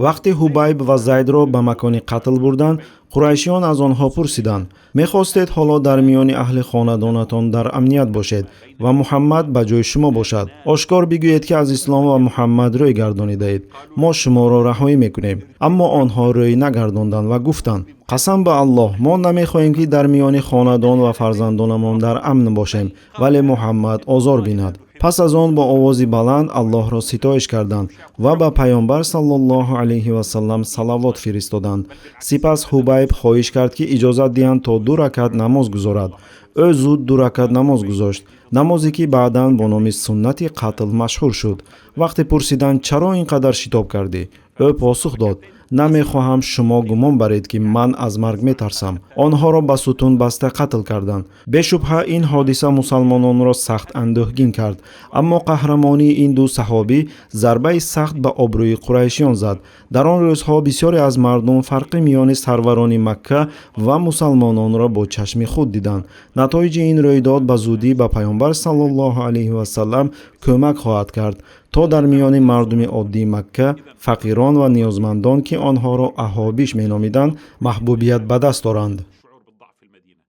Вақте Ҳубайб ва Зайдро ба макони қатл бурданд, қурайшиён аз онҳо пурсиданд: «Мехостед ҳоло дар миёни аҳли хонадонатон дар амният бошед ва Муҳаммад ба ҷои шумо бошад? Ошкор бигӯед, ки аз ислом ва Муҳаммад рӯй гардонидаед, мо шуморо раҳоӣ мекунем». Аммо онҳо рӯй нагардонданд ва гуфтанд: «Қасам ба Аллоҳ, мо намехоҳем, ки дар миёни хонадон ва фарзандонамон дар амн бошем, вале Муҳаммад озор бинад». Пас аз он бо овози баланд Аллоҳро ситоиш карданд ва ба Паёмбар саллаллоҳу алайҳи васаллам салавот фиристоданд. Сипас Ҳубайб хоҳиш кард, ки иҷозат диҳанд, то ду ракат намоз гузорад. Ӯ зуд ду ракат намоз гузошт, намозе ки баъдан бо номи суннати қатл машҳур шуд. Вақте пурсиданд: «Чаро ин қадар шитоб кардӣ?» ӯ посух дод: «Намехоҳам шумо гумон баред, ки ман аз марг метарсам». Онҳоро ба сутун баста қатл карданд. Бешубҳа, ин ҳодиса мусалмононро сахт андӯҳгин кард, аммо қаҳрамонии ин ду саҳобӣ зарбаи сахт ба обрӯи қурайшиён зад. Дар он рӯзҳо бисёре аз мардум фарқи миёни сарварони Макка ва мусалмононро бо чашми худ диданд. Натоиҷи ин рӯйдод ба зудӣ ба Паёмбар саллаллоҳу алайҳи васаллам кӯмак хоҳад кард, то дар миёни мардуми оддии Макка, фақирон ва ниёзмандон, ки онҳоро аҳобиш меномиданд, маҳбубият ба даст оранд.